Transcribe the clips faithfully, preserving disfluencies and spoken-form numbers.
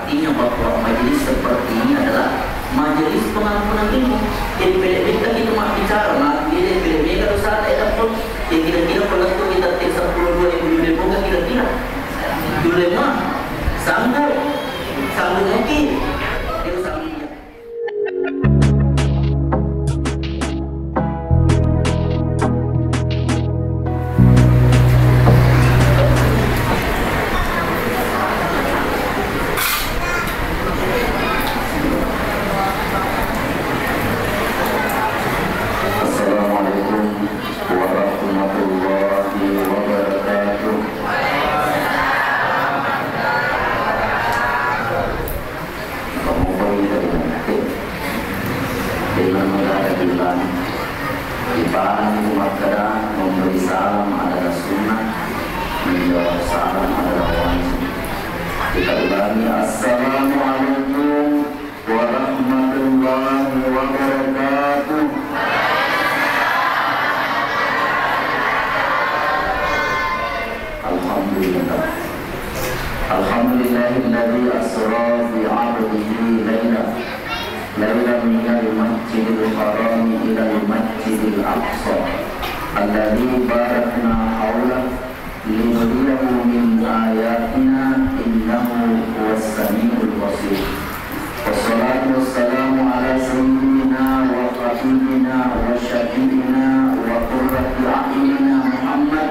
Artinya bahwa majelis seperti ini adalah majelis pengampunan ilmu. Jadi, pede-, kita, kita mak bicara, mak, dia pede mega dosa, eh, apa? Ya, kira-kira perlu kita tes sepuluh dua ribu dua puluh, kira-kira. Dulu mah, sanggup, sanggup mungkin. Dia sanggup. Assalamualaikum warahmatullahi wabarakatuh. Maka mupai dari Nabi. Dengan negara bilang, di Padang itu makkeda, memberi salam adalah sunnah, menjawab salam adalah wajib. Kita ulangi, Assalamualaikum warahmatullahi wabarakatuh. Alhamdulillah. Alhamdulillahilladzi asra bi 'abdihi laila, lailan minal masjidil harami ilal masjidil aqsa, alladzi barakna haulah, linuriyahu min ayatina, innahu huwas samiul basir. Wassalatu wassalamu ala sayyidina wa habibina wa syafi'ina wa qurrati a'yunina Muhammad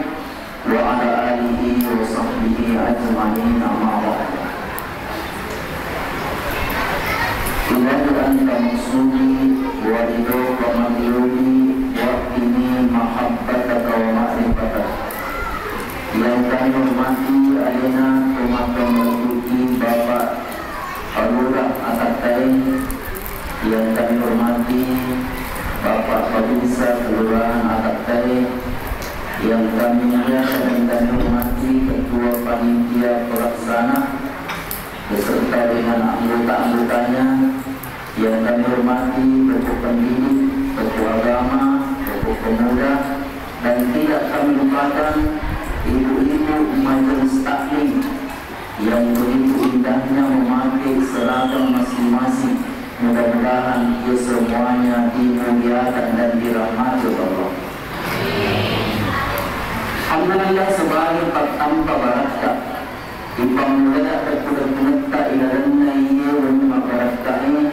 wa ala alihi wa sahbihi ajma'in, amma ba'du. Ilahi anta maksudi wa ridhoka matludi wa qini mahabbataka wa ma'rifatak. Yang kami hormati alena tomatoa malebbiki Bapak Lurah Atakkae, yang kami hormati Bapak Babinsa Kelurahan Atakkae, yang kami muliakan dan kami hormati Ketua Panitia Pelaksana beserta dengan anggota-anggotanya, yang kami hormati tokoh pendidik, tokoh agama, tokoh pemuda, dan tidak kami lupakan ibu-ibu majelis taklim yang begitu indahnya memakai seragam masing-masing. Mudah-mudahan ia semuanya dimuliakan dan dirahmati oleh Allah. Alhamdulillah, sebagai pertamba barakka, ipammulai akkakuda-kudetta ilalenna iye wenni mabbarakka'e,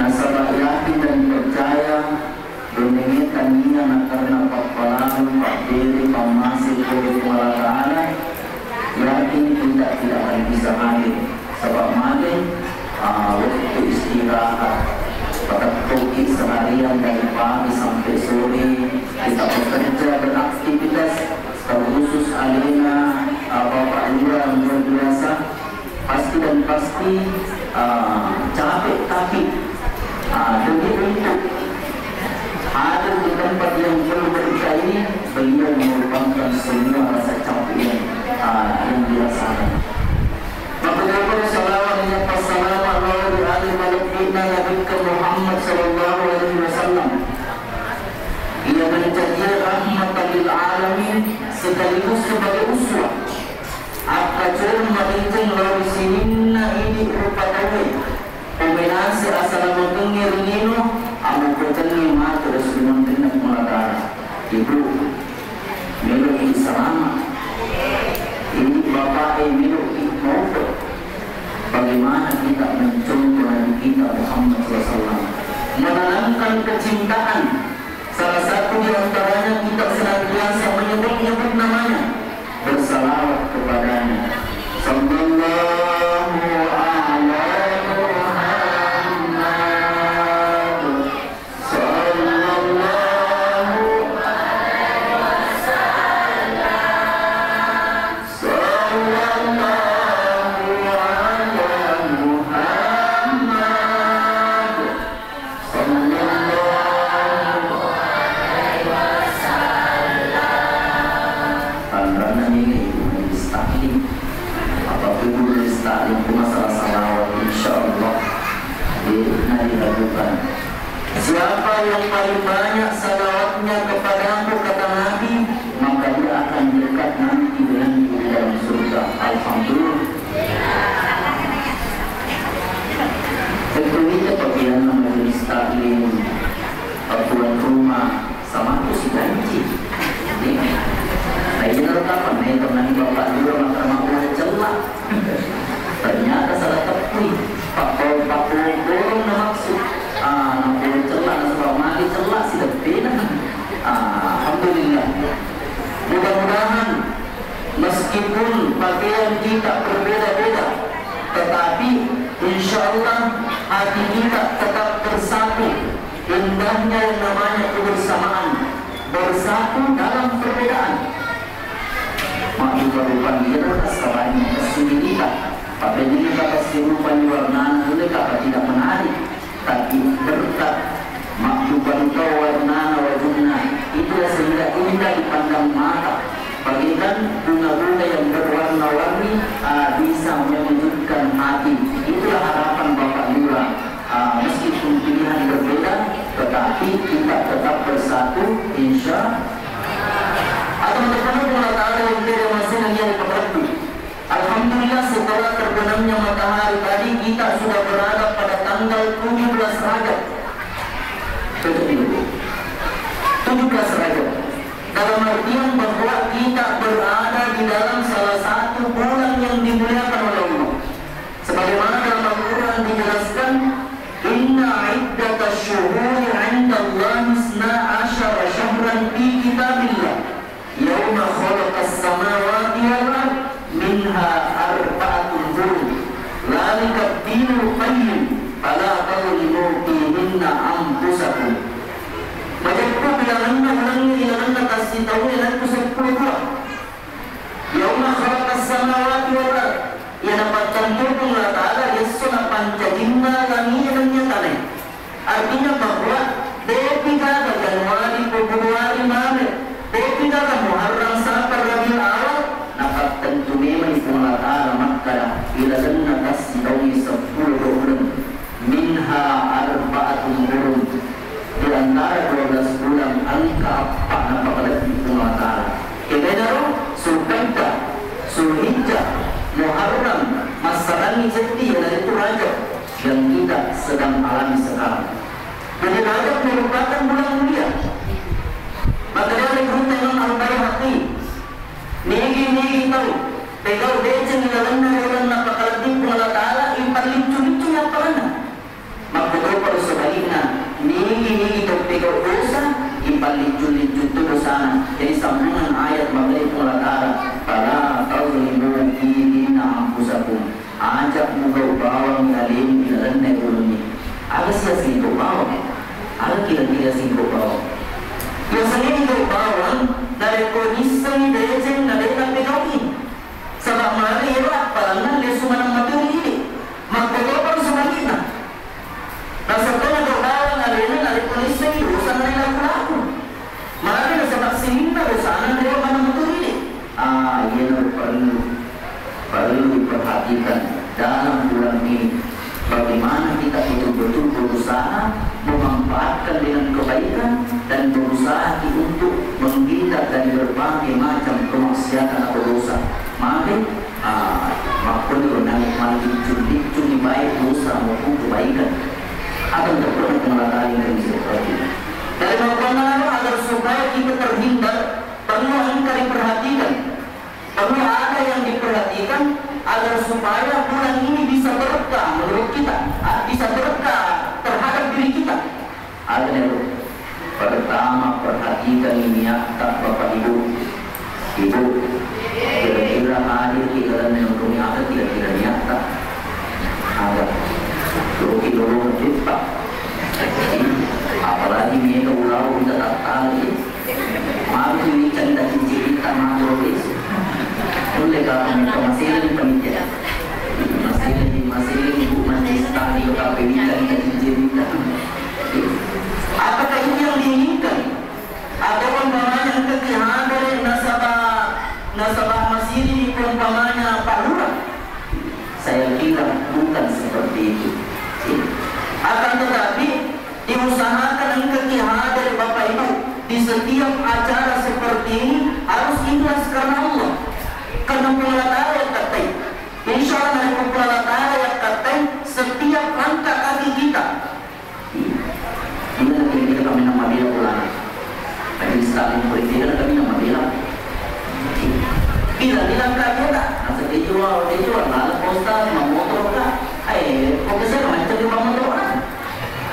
nasaba yakin dan percaya Benengnge tania nakarena pappalaleng, pabbere, pammase pole Puang Allah Ta'ala, yakin kita tidak akan bisa hadir. Sebab mage, ah, waktu istirahat, patettoki seharian dari pagi sampai sore, kita bekerja, beraktivitas, terkhusus alena, ah, Bapak Lurah luar biasa. Pasti dan pasti, ah, capek, tapi, ah, demi untuk hadir di tempat yang penuh berkah ini, beliau melupakan semua rasa capek yang, ah, yang dirasakan. Maka dari salawat dan sallam Allah di ahli malebbi'na Nabi Muhammad sallallahu alaihi wasallam. Ia menjadi rahmatan lil alamin sekaligus sebagai uswah. Akkacoreng madeceng lao ri sininna idi rupa tauwe. Umenase asalamakengngé ri lino, amukkotengngi matu ri sininna Puang Allah Ta'ala. Ibu, meloki salama. Idi bapa'e meloki maupe. Bagaimana kita mencontoh Nabi kita Muhammad sallallahu alaihi wasallam? Menanamkan kecintaan. Salah satu di antaranya kita senantiasa menyebut-nyebut namanya, bersalawat kepadanya. Sallallahu ala Muhammad. Sallallahu alaihi wasallam. Sallallahu ala Muhammad. Sallallahu alaihi wasallam. Tanrana ini ibu majelis taklim. Apa ibu majelis taklim itu masalah salawat, insya Allah, eh, nah, dilakukan. Siapa yang paling banyak salawatnya kepadaku, kata Nabi, maka dia akan dekat nanti denganku di dalam surga. Alhamdulillah. Meskipun pakaian kita berbeda-beda, tetapi insya Allah hati kita tetap bersatu. Indahnya yang namanya kebersamaan, bersatu dalam perbedaan. Makrupa-rupa liro, assalani, assilita. Pabenni kata sirupani warnana, oleh kata tidak menarik. Tapi berkat makrupa-rupa warnana wajunna, itulah sehingga indah dipandang mata. Bagaikan bunga-bunga yang berwarna-warni, ah, bisa menyejukkan hati. Itulah harapan Bapak Lurah. Ah, meskipun pilihan berbeda, tetapi kita tetap bersatu, insya Allah. Atau untuk Allah Ta'ala yang tidak masih lagi ada. Alhamdulillah, setelah terbenamnya matahari tadi, kita sudah berada pada tanggal tujuh belas Rajab. Tujuh belas Rajab. Dalam artian bahwa kita berada di dalam salah satu bulan yang dimuliakan oleh Allah. Sebagaimana dalam Al-Quran dijelaskan, "Inna iddatasy syuhuri 'indallahi isna asyara syahran fi kitabillah." Yauma khalaqas samawati wal ard minha arba'atun hurum. Dzalikad dinul qayyim. Fala tazlimu fihinna anfusakum. Majeppu bilanganna ulengnge ilalenna tassitaungnge, iyanaritu seppulo dua. Yauma khalaqas samawati wal ard. Iya napattentu Puang Allah Ta'ala esso napancajinna langi'e nennia tanae. Artinya bahwa depi gaga Januari, Februari, Maret, depi gaga Muharram, Safar, Rabiul Awal, napattentu memang Puang Allah Ta'ala makkada ilalenna tassitaungnge seppulo dua uleng. Minha arba'atun hurum. Di antara dua belas bulan engka eppa napakalebbi Puang Allah Ta'ala. Kedainaro Zulkaidah, Zulhijjah, Muharram, massarangi ceddi, iyanaritu Rajab yang kita sedang alami sekarang. Jadi Rajab merupakan bulan mulia. Maka dari Imam Al-Baihaqi, nigi-nigi tau pegau deceng ilalenna uleng napakalebbi Puang Allah Ta'ala, ipalliccu-liccu appalanna. Makkutoparo sebalikna, nigi-nigi tau pegau dosa, ipalliccu-liccu tu dosana. Jadi sambungan ayat makkeda Puang Allah Ta'ala, "Fala tazlimu fihinna anfusakum." Aja mugau bawang alemu ilalenna ulengnge. Aga siaseng gau bawang? Aga kira-kira siaseng gau bawang? Biasanya gau bawang narekko nissengngi deceng na de'na pegaui. Saba mari ero appalanna lesu maneng maturi idi. Makkotoparo sebalikna. Nasaba tona gau bawang alena narekko nissengngi dosa na laku-laku. Magi nasaba sininna dosana ri maneng maturi. Ah, iyanaro parellu, parellu diperhatikan dalam bulan ini. Bagaimana kita betul-betul berusaha memanfaatkan dengan kebaikan dan berusaha untuk menghindar dari berbagai macam kemaksiatan atau dosa. Magi Ah, makkuniro nani malliccu-liccuni baik dosa maupun kebaikan. Akan terpuruk mengalami yang seperti itu. Dari makkuniro agar supaya kita terhindar, perlu engka diperhatikan. Perlu ada yang diperhatikan agar supaya bulan ini bisa berkah menurut kita, ah, bisa berkah terhadap diri kita. Aga nero? Pertama, perhatikan niatta Bapak Ibu. Ibu, kira-kira hadir di dalam yang kami ada kira-kira niatta? Ada. Loki dulu kita. Apalagi mereka ulau kita tak tahu. Mari kita cerita cincin kita matur. Kulle ka pamita masireng panitia. Masireng, masireng ibu majelis taklim ka pamita ita jinjirita. Apakah ini yang diinginkan? Atau umpamanya engka ki hadere nasaba, nasaba masiri umpamanya Pak Lurah? Saya kira bukan seperti itu. Akan tetapi, diusahakan engka ki hadir Bapak Ibu di setiap acara seperti ini harus ikhlas karena Allah. Karena Puang Allah Ta'ala yang kattai. Insya Allah, dari Puang Allah Ta'ala yang kattai setiap langkah kaki kita. Iya, kami nama dia pulang. Majelis taklim politik kan kami nama bilang. Bilang-bilang ka dia, Kak. Naseng dia jual, dia jual. Lalu Pak Ustaz, mau motor, Kak. Eh, kok bisa macam dia mau motor, Kak?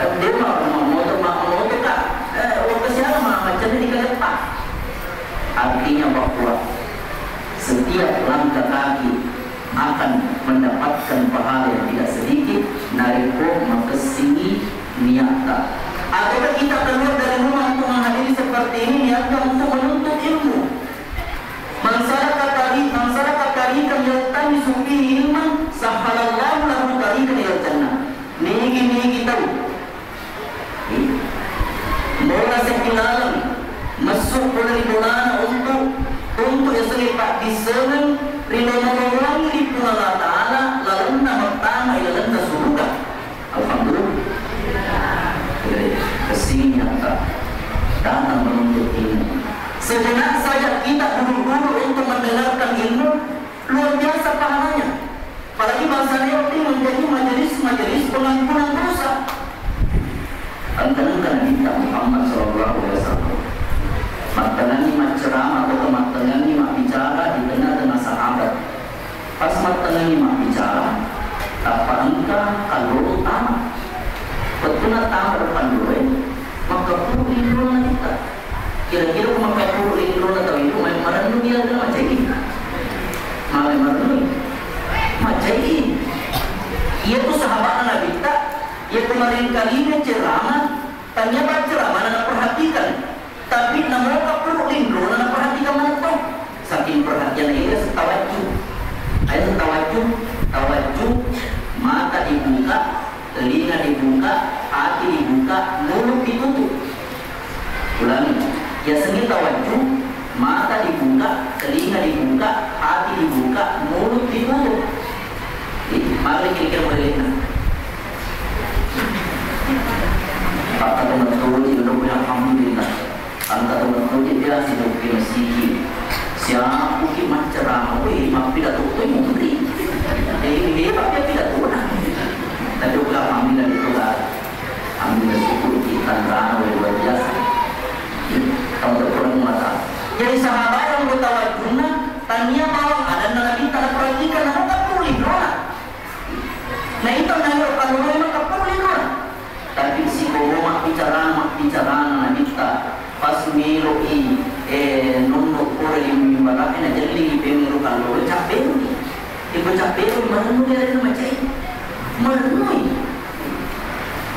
Eh, dia mau, mau motor, mau motor, Kak. Eh, kok kesian, mau macam dia di kelepak. Artinya bahwa setiap pahala yang tidak sedikit narekko makessingi niatta. Ataukah kita keluar dari rumah untuk menghadiri seperti ini niatnya untuk menuntut ilmu? Man salaka tari-, man salaka tariqan yaltamisu fihi ilman, sahhalallahu lahu tariqan ilal jannah. Nigi-nigi tau Mora seddi laleng, messu pole ri bolana untuk, untuk yasengnge paddissengeng ri lomo-lomoangngi ri Puang Allah Ta'ala, lalenna mettama ilalenna suruga. Alhamdulillah. Jadi, kesini nyata datang menuntut ilmu. Sejenak saja kita duduk-duduk untuk mendengarkan ilmu, luar biasa pahalanya. Apalagi bangsana Yahudi menjadi majelis-majelis pengampunan dosa. Engka-engka Nabitta Muhammad sallallahu alaihi wasallam mattengnganni macceramah atau mattengnganni mabbicara di tengah-tengah sahabat. Pas mattengnganni mabbicara, tappa engka kallolo tama. Wettunna tama ri kalloloe, makkapuru linrona Nabitta. Kira-kira ko makkapuru linrona tau iru, ma-, marennu dia ada macai. Male marennu. Macai. Iya tu sahabatna Nabitta, iya tu maringkalinga ceramah, tania pacceramah na perhatikan. Tapi namo kapuru linrona na perhatikan maneng to. Saking perhatian iya setawajju. Ayo setawajju, tawajju, mata dibuka, telinga dibuka, hati dibuka, mulut ditutup. Ulangi, yasengnge tawajju, mata dibuka, telinga dibuka, hati dibuka, mulut ditutup. Ih, mari kira-kira bolehna. Pakka temettoji, alhamdulillah. Engka to metto je biasa jokka masigi. Siapuki maccarama, weh, mappidato toi munri. Eh, hebat ya pidatona. Tapi oke, alhamdulillah itu lah. Alhamdulillah, syukur kita, karena luar biasa. Kamu tak pernah mengatakan. Jadi sahabat yang bertawajunna, tania bawang ada Nabi tak perhatikan, apa tak boleh, Nona? Naita nallo kalloloe makkapuru linrona. Tapi sikomo mabbicarana, mabbicarana Nabitta, pas melo'i, eh, nonno pole ri mimbara'e, najellingi pemeng ro kalloloe, cabberuni. Iko cabberuni, marennu dia rena macai. Marennui.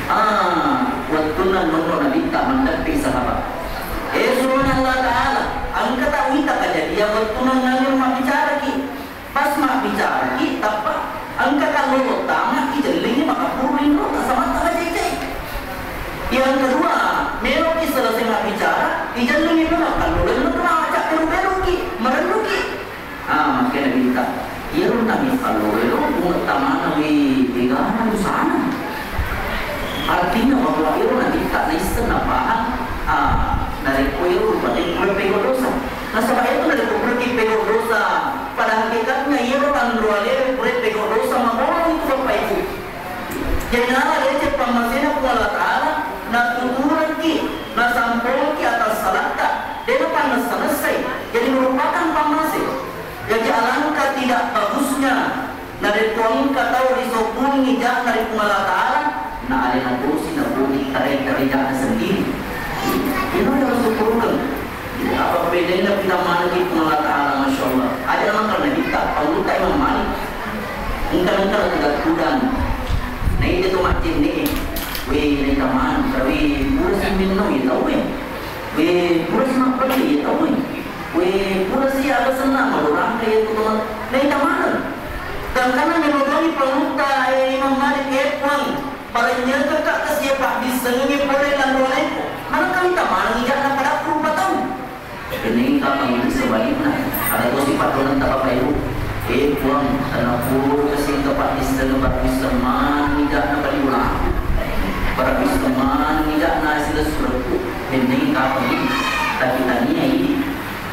Ah, wettunna nonno Nabitta, mandeppe sahabat. Eh, surona Allah Ta'ala, engka tak wita kejadian wettunna nallo mabbicaraki. Pas mabbicaraki, tappa engka kallolo tama, ijellingi makkapuru linro, tasamatta macai-cai. Yang kedua, meloki selesai mabbicara, ijellingi pun kallolo, itu maca beru-beruki, merennuki. Ah, makanya kita, iya, runtangi kallolo, bunga tamana, wi, digana, sana. Artinya bahwa iro Nabitta naisseng napahang, ah, narekko iro rupa de pura pego dosa. Nasaba iro narekko pura ki pego dosa, pada hakikatnya iro tanro alewe pura pego dosa mamolong itu Bapak Ibu. Jadi nala lecce pammasena Puang Allah Ta'ala, natuturengki, nasampongki atas salatta, de napannessa-nessai. Jadi merupakan pammase. Jadi alangkah tidak bagusnya narekko engka tau risoppuni ja'na ri Puang Allah Ta'ala, na alena tosi naboni tarai-tarai ja'na sendiri. Iyaro risoppurukeng. Apa bedana kita maneng ri Puang Allah Ta'ala, Masya Allah. Aja makan Nabitta, pangutta Imam Malik. Engka-engka tudang-tudang. Naita tu maccinni, weh, naita maneng, tapi pura si minno ya tau, weh. Weh, pura si mabbali ya tau, weh. Weh, pura si aga senna, malorangka iya tu teman. Naita maneng. Gangkanna melo doangi pangutta, eh, Imam Malik, eh, Puang, palennyekekka kasi paddissengengnge pole lanro alaiku. Maneng kami tamaneng ija'na pada rupa tau. Kenning kapang itu sebalikna. Ada tosi paddongenna Bapak Ibu. Eh, Puang, tenapuro kasi engka paddissengeng, pada bisseng maneng ija'na pada ulaku. Pada bisseng maneng ija'na silessurekku. Kenning kapang itu. Tapi tania ini.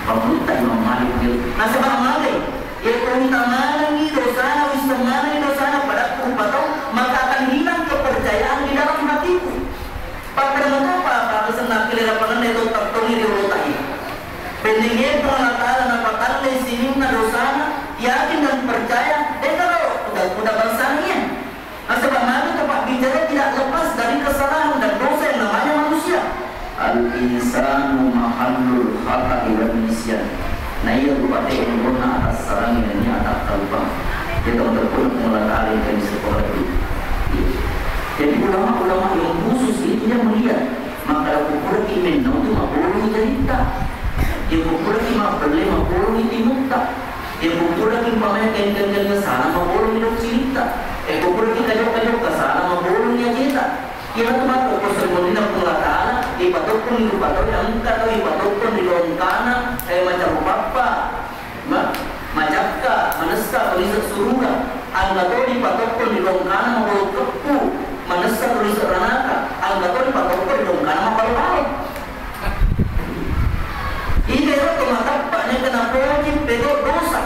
Pamutta Imam Malik, nasaba magai, iya ko wita manengngi dosana, wisseng manengngi dosana, pada rupa tau, maka akan hilang kepercayaan di dalam hatiku. Pakkeda matopa, Pak, senna kile rapangenna itu tettongi ri ulota iya. Bennengnge Puang Allah Ta'ala napatalle sininna dosana, yakin dan percaya, de' karo kuda-kuda bangsana iya. Nasaba magi tu pabbicara tidak lepas dari kesalahan dan dosa yang namanya manusia. Al-insanu mahallul khata'i wan nisyan. Na iya rupa te ongkonna atassarangi nennia atakkalupang. Iya tau teppu Puang Allah Ta'ala Iyanatu makkokkoso ri munrinna Puang Allah Ta'ala, ipatokkong rupa tau, engka tau ipatokkong ri longkana, eh, macarupappa, ma-, macakka, manessa, tau lise' suruga. Engka to ripatokkong ri longkana mabolo keppu, manessa, tau lise' ranaka. Engka to ripatokkong ri longkana mabalo-balo. Iyaro to mateppa, nengka napoji pegau' dosa.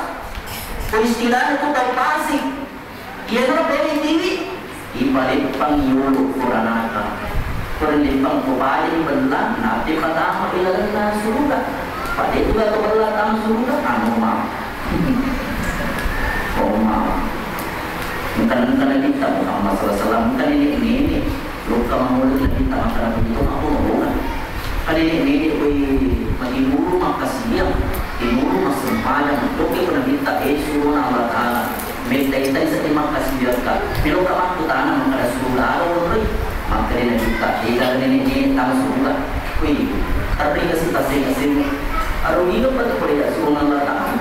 Ko istilahna tu tau fasik. Iyanaro bene tiwi, ipaleppang yolo ko ranaka. Ko rileppang ko bajani bella, nappi patama ilalenna suruga. Pada itu ga to bella tama suruga, anu ma. Oh ma. Engka, engka Nabitta Muhammad sallallahu alaihi wasallam, engka nene-nene. Lokka mangolo Nabitta makkeda begitu, aku mau kan. Pada nene-nene koi matimuru makkasiwiang, timuru massempajang, lokke ko Nabitta, eh, surona Allah Ta'ala. Mettai-tai seddi makkasiwiakka. Meloka makkutana makkeda suruga aga onroi. Makkeda Nabitta, eh, gaga nene-nene tama suruga. Kui, terri kasi taseng-aseng. Arugiga patu pole ya surona Allah Ta'ala.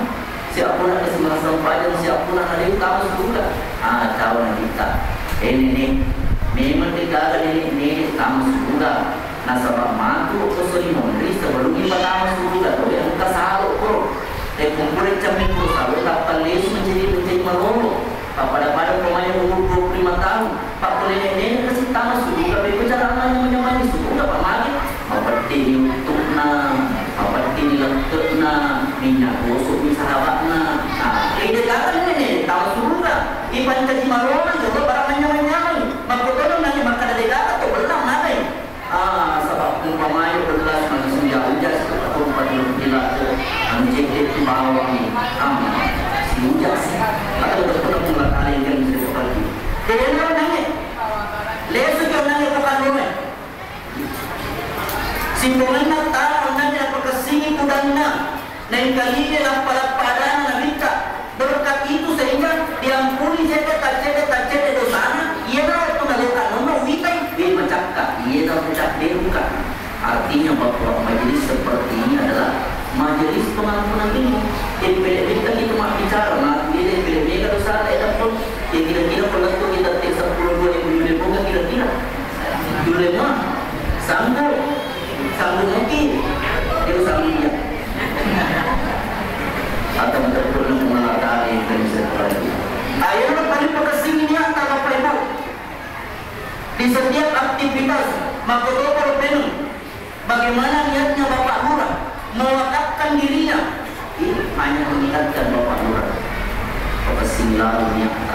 Siappuna kasi massempajang, siappuna naleu tama suruga. Ah, tawa Nabitta. Eh, nene, memang degaga nene-nene tama suruga. Nasaba matu okkoso ri munri sebelum ipatama suruga to, engka salo koro. Eh, kumpul cemmi koro salo, tappa lesu menjadi, menjadi malolo. Pappada-pada umpamanya umur dua puluh lima tahun, pakko nene-nene kasi tama suruga, beko cara manyameng-nyameng di suruga, Pak Malik. Mapettini uttu'na, mapettini lette'na, minyak gosok mi sahaba'na. Nah, eh, degaga nene-nene tama suruga, ipancaji malolo, coba barang manyameng-nyameng. Makkotono nani makkeda degaga to, bellang nagai. Ah, saba' umpamai belas manusia uja, saba' umpamai bila anu cedde' tu bawang, am, si uja si. Atau betul pun mulai kali yang bisa seperti. Kena nange, lesu ke nange bukan lume. Simponganna tau nange apa kesini kudanna. Naengkalingai lappa-lappa adana Nabitta. Berkat itu sehingga diampuni cedde' taccedde', taccedde' dosana. Iyana wettu naloka nonno uwitai, we macakka, iyana ucak deruka. Artinya bahwa majelis seperti ini adalah majelis pengampunan ilmu. Jadi pede' metta kita mabbicara, mabbicara pede' mega dosata, eh, dapat. Ya kira-kira perlu kita tes sepuluh dua ribu lebih kira-kira. Dulema, sanggup, sanggup mungkin, dia sanggup ya. Atau untuk perlu mengalahkan itu bisa terjadi. Ayo paling pekesing ini antar Bapak Ibu. Di setiap aktivitas, maka toko pengen. Bagaimana niatnya Bapak Lurah mewakafkan dirinya? Ini hanya mengingatkan Bapak Lurah. Pekesing lalu niatnya.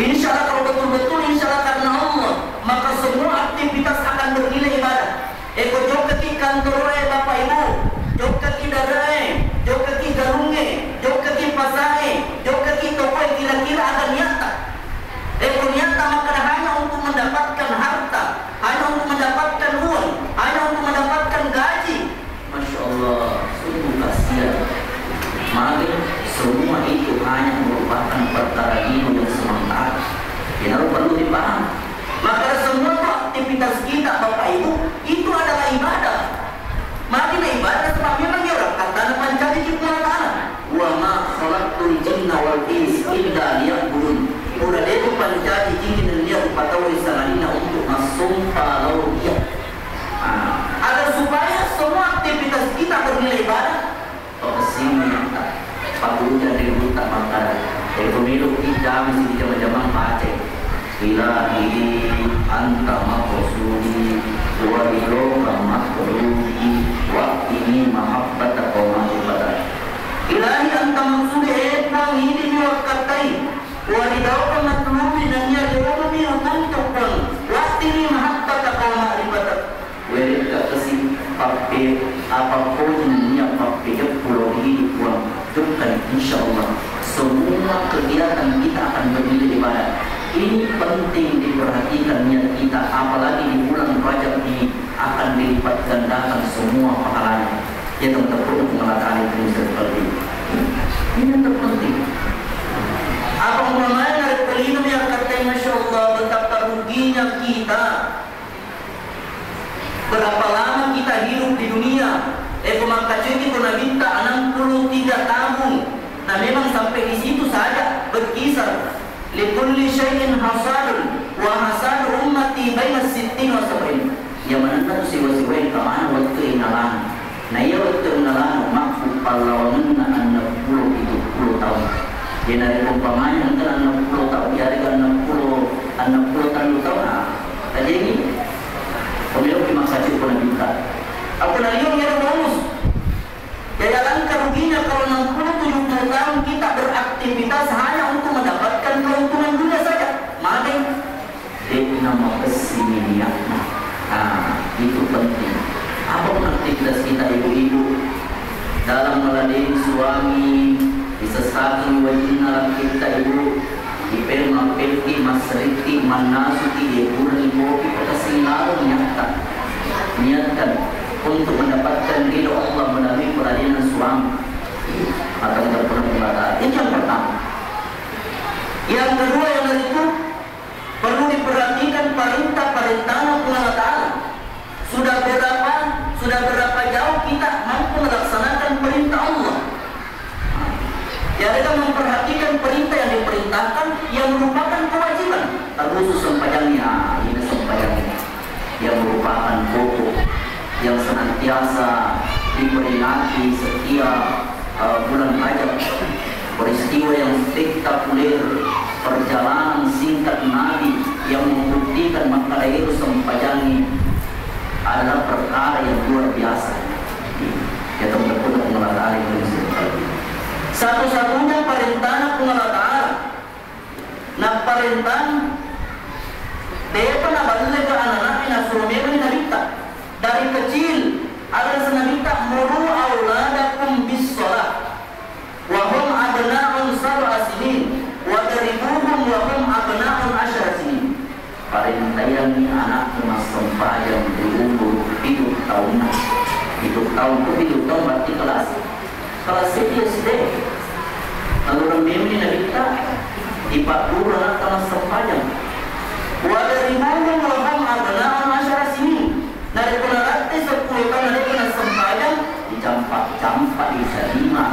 Insya Allah kalau betul-betul insya Allah karena Allah, maka semua aktivitas akan bernilai ibadah. Eko jokkaki kantoroe Bapak Ibu, jokkaki darae, jokkaki galungnge, jokkaki pasae, jokkaki tokoe, kira-kira ada niatta. Eko niatta makkeda hanya untuk mendapatkan harta, hanya untuk mendapatkan uang, hanya untuk mendapatkan gaji. Masya Allah, sungguh kasihan. Maka semua itu hanya merupakan perkara ilmu yang sementara. Kita perlu dipaham. Maka semua itu aktivitas kita, Bapak Ibu, itu adalah ibadah. Magi na ibadah sebab memang dia orang kata na pancaji ki Puang Ta'ala. Wa ma khalaqtul jinna wal ins illa liya'budun. Pura deku pancaji jingi nennia upatauri sangadinna untuk massompa lao dia. Ah, agar supaya semua aktivitas kita bernilai ibadah, pekessingi ta, pabbujang ri gurutta makkada, eko meloki jama sijama-jamang baca, Ilahi anta maqsudi wa ridhoka matlubi wa qini mahabbataka wa ma'rifataka. Ilahi anta maqsudi, eh Puang, idi mi wakkattai, wa ridhoka matlubi, nennia riolo mi utuntu Puang, wa qini mahabbataka wa ma'rifataka. Werekka kasi pappe-, apa pojinna niat pappejeppu lao ri idi Puang, jokkani, insya Allah semua kegiatan kita akan bernilai ibadah. Ini penting diperhatikan niat kita, apalagi di bulan Rajab ini akan dilipat gandakan semua pahalanya. Ya, teman-teman, Puang Allah Ta'ala itu bisa seperti ini. Ini yang terpenting. Apa umpamanya narekko lino mi akkatai, masya Allah, betapa ruginya kita. Berapa lama kita hidup di dunia? Eko makkacuiti ko Nabitta enam puluh tiga tahun. Nah, memang sampai di situ saja berkisar. Likulli syai'in hasadun, wa hasadu ummati baina sittin wa Narekko umpamanya engka enneng pulo taung, yarega enneng pulo, enneng pulo tellu taung, nah, tajengi. Pemiliki maksud pun kita. Aku nalio ya bonus. Jadi alangkah ruginya kalau enam puluh tujuh puluh tahun kita beraktivitas hanya untuk mendapatkan keuntungan dunia saja. Mati. De'na mapessimi niatna. Nah, itu penting. Apa pun aktivitas kita ibu-ibu? Dalam meladeni suami, disesaki wajinna kita ibu, ipel mappelki, masseritti, mannasuki, iye purani kopi, pakessing lalo niatta. Niatkan untuk mendapatkan ridho Allah melalui peladenan suami. Atau tidak pernah mengatakan. Itu yang pertama. Yang kedua, yang itu perlu diperhatikan perintah-perintahnya Puang Allah Ta'ala. Sudah berapa, sudah berapa jauh kita mampu melaksanakan perintah Allah? Jadi kita memperhatikan perintah yang diperintahkan yang merupakan kewajiban. Terkhusus sempajangnya, ini sempajangnya yang merupakan pokok yang senantiasa diperingati setiap eh, bulan Rajab, peristiwa yang spektakuler, perjalanan singkat Nabi yang membuktikan makkeda ero sempajangnge adalah perkara yang luar biasa. Ya, teman-teman, Allah Ta'ala itu. Satu-satunya perintah Allah Ta'ala Napparentang, de'pa naballe ke anak-anaknya nasuro memang nabitta. Dari kecil, ada nabitta, "Muru auladakum bis shalah wa hum abna'un sab'a sinin, wa daribuhum wa hum abna'un asyara sinin." Parentaiangngi anakmu massempajang di umur pitu taunna. Pitu taun, pitu taun berarti kelas Kelas S D. Lalu memang nabitta, ipagguru anakta massempajang. Wa daribuhum wa hum abna'un asyara sinin. Narekko naratte seppulo taung narekko nassempajang, dicampak-campak, disalima,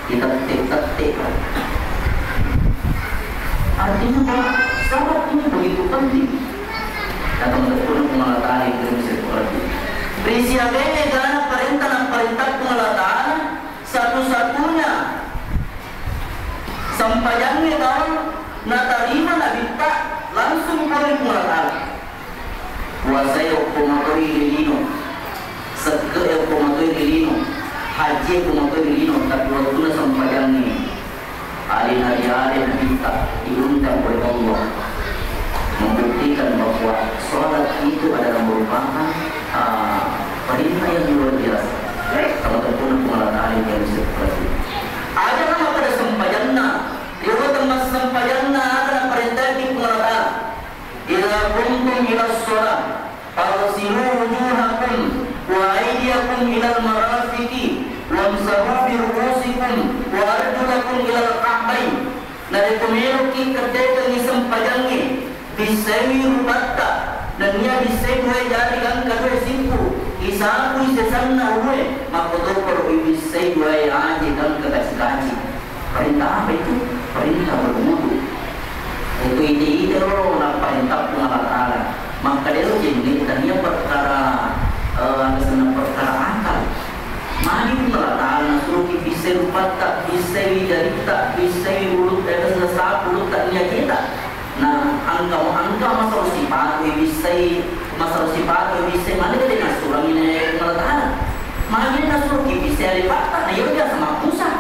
ditette-tette. Artinya, Pak, sahabat ini begitu penting. Datang ke pun Allah Ta'ala yang terus seperti. Risiagai gana perintah dan perintah Allah Ta'ala, satu-satunya sempajangnge tau natarima nabitta langsung pole Puang Allah Ta'ala. Puasai okko matoi ri lino, sekke okko matoi ri lino, haji okko matoi ri lino, tapi wettunna sempajangnge, alena ri-, alena nabitta diundang oleh Allah, membuktikan bahwa sholat itu adalah merupakan, ah, perintah yang luar biasa. Kalau terpuna Puang Allah Ta'ala yang bisa diperhatikan. Ada nama pada sempajanna, dia tempat sempajanna ada perintah di Puang Allah Ta'ala. Idza qumtum ila shalah, faghsilu wujuhakum wa aydiyakum ilal marafiqi, wamsahu bi ru'usikum wa arjulakum ilal ka'bain. Narekko meloki keddekengngi sempajangnge, bissaiwi rupatta, nennia bissai duae jari gangka duae sippu, isapui sesanna ulue, makkotoparo ibissai duae aje gangka kaci-kaci. Perintah apa itu? Perintah berwudu. Itu ide-ide ro napparentah Puang Allah Ta'ala. Makkedero jenne tania perkara, eh, asenna perkara akal. Magi Puang Allah Ta'ala nasuroki bissai rupatta, bissai jaritta, bissai ulu, eh, asenna sapu ulutta nia jeta. Nah, engka, engka masero sipatu ibissai, masero sipatu ibissai, magi de nasuroangngi Puang Allah Ta'ala. Magi nasuroki bissai alipatta, na iyaro biasa mappusa.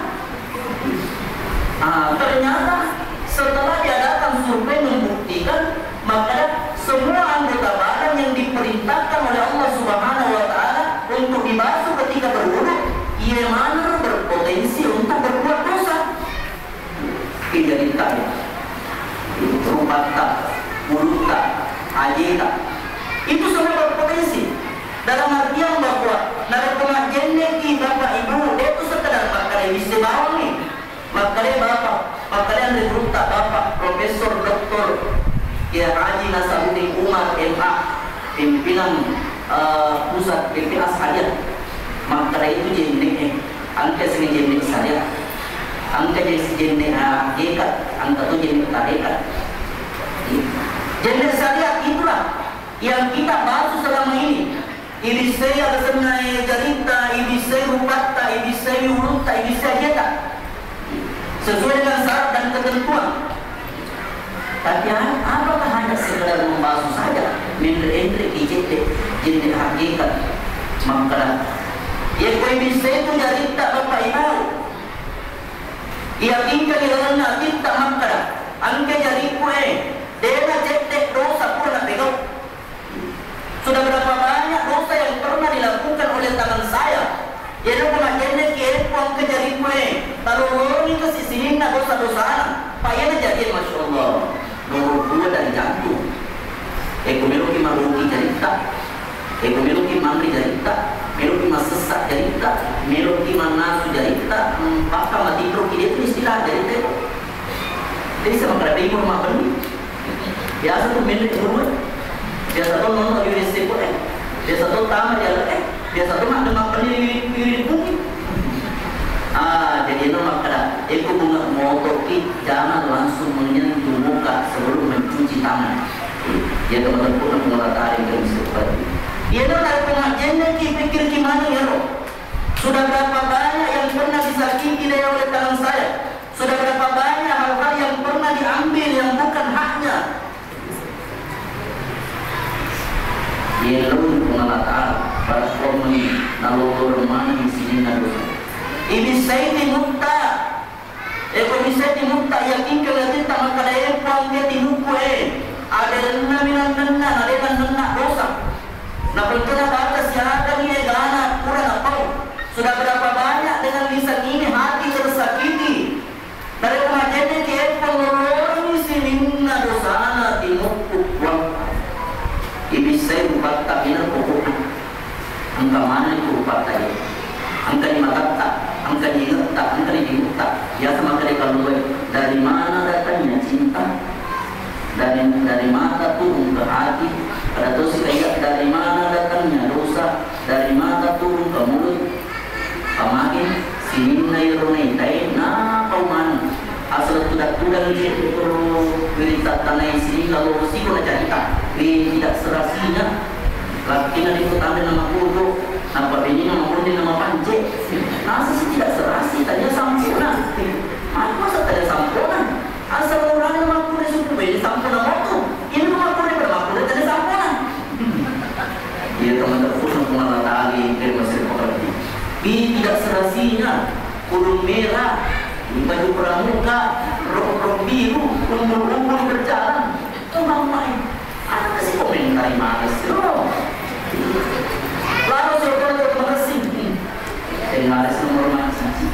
Ah, ternyata setelah diadakan survei membuktikan, maka semua anggota badan yang diperintahkan oleh Allah Subhanahu wa Ta'ala untuk dibasuh ketika berwudu, ia mana berpotensi untuk berbuat dosa. Tidak ditanya. Rupatta, ulutta, ajeta. Itu semua berpotensi. Dalam artian bahwa narekko majjenneki Bapak Ibu, de tu sekedar makkeda bisse bawang ni. Makkeda Bapak, makkeda anre gurutta Bapak Profesor Doktor Kiai Haji Nasaruddin Umar M A, pimpinan, eh, pusat P P A sekalian. Makkeda itu jenne, eh, engka sini jenne syariat, engka je-, jenne hakikat, engka tu jenne tarekat. Jenne syariat itulah yang kita basuh selama ini. Ibissai aga senna, eh, jaritta, ibissai rupatta, ibissai ulutta, ibissai ajeta. sesuai dengan syarat dan ketentuan. Tapi a-, apakah hanya sekedar membasuh saja? Menre-enre ki cedde, jenne hakikat makkada. Ye koi bisa itu jaritta Bapak Ibu. Yakinkan di dalam hatitta makkada. Angke jariku e, dena cedde dosa pura napegau. Sudah berapa banyak dosa yang pernah dilakukan oleh tangan saya? Yero ko majjenneki e Puang ke jariku e, talolongi ke si sininna dosa-dosana. Pa iyana jadi, Masya Allah, nomor dua dari jantung. E ko meloki maruki jaritta, e ko meloki manre jaritta, meloki massessa jaritta, meloki mannasu jaritta, hmm, pakka matinroki, de tu istilah jaritta itu. Jadi sama kada bingung mabbenni. Biasa tu menne guru e. Biasa tu nonton di W C ko e. Biasa tu tama di alat e. Biasa tu makan makan di, di, di bumi. Ah, jadi itu makkada, eko bunga motor ki, jangan langsung menyentuh muka sebelum mencuci tangan. Ya, teman-teman, pun aku mengatakan itu seperti. Iya, narekko majjenneki, pikirki maneng ero. Sudah berapa banyak yang pernah disakiti oleh tangan saya? Sudah berapa banyak hal-hal yang pernah diambil yang bukan haknya? Yellow Puang Allah Ta'ala, pada suami nalolor mana di sini nado. Ibissaini mutta. Eko bissaini mutta, yakin ke latitta makkada e Puang ke tinuku e. Adenna minannenna, adenna nenna dosa. Napekkena baca siaga ni egana pura napau. Sudah berapa banyak dengan lisan ini hati tersakiti. Narekko majjenneki e Puang, loloroni sininna dosana timukku Puang. Ibissai rupatta, ina pokokna. Engka maneng rupatta e. Engkani matatta, engkani ingetta, engkani timutta. Biasa makkeda kalua e, dari mana datangnya cinta? Dari, dari mata turun ke hati. Pada tosi kaya, dari mana datangnya dosa? Dari mata turun ke mulut? Pamage sininna ero naitae napau maneng. Asal tudang-tudang je ero wirita tanai sininna loro siko nacarita. Eh, tidak serasinya. Lakkina ri kutanda nama kudo, nappa benina mamonde nama pance. Nasa si tidak serasi, tanya sampuna. Maka masa tanya sampuna? Asal urane makkure suku bede sampuna motu. Ini makkure pada makkure tadi sampuna. Iya, teman-teman, Puang Allah Ta'ala yang kirim masih pekerti. Di tidak serasinya, kurung merah, di baju pramuka, rok-rok biru, umbul-umbul berjalan. Oh, mamai. Anak kasih komentar, mana sih lo? Lalu suruh ke Bekasi. Tengah nomor mana sih?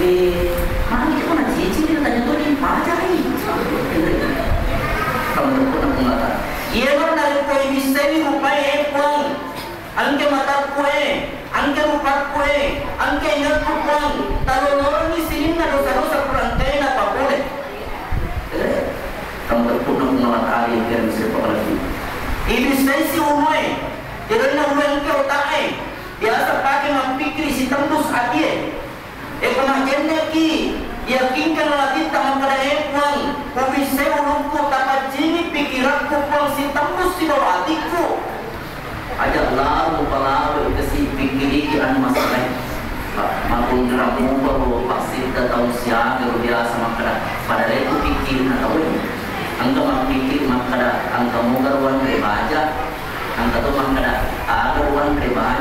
Eh, mana kita pernah cici, kita tanya tuh di pacar ini. Kamu tuh pernah mengatakan, iya, lo narekko ibissai rupae e Puang. Engke matakku e, engke rupakku e, engke ingekku Puang. Taloloroni sininna dosa-dosa kurang kaina papole. Eh, kamu tuh pernah mengatakan, iya, bisa pernah. Ibissai si ulu e. Irenna ulengke otae, biasa pake mappikkiri sitembus atie. Eko majjenneki, yakinkan latitta makkeda, e Puang, ubissai ulukku, tapajjimi pikirakku, Puang, sitembus sibawa atikku. Aja lalo palawe kasi pikkiriki anu masalae. Makkunrang mupa ro passidda tau siaga ro biasa makkeda, pada rekko pikkirina tau e. Engka mappikkiri makkeda, engka moga ro anre baja. Engka to makkeda, aga uwanre baja,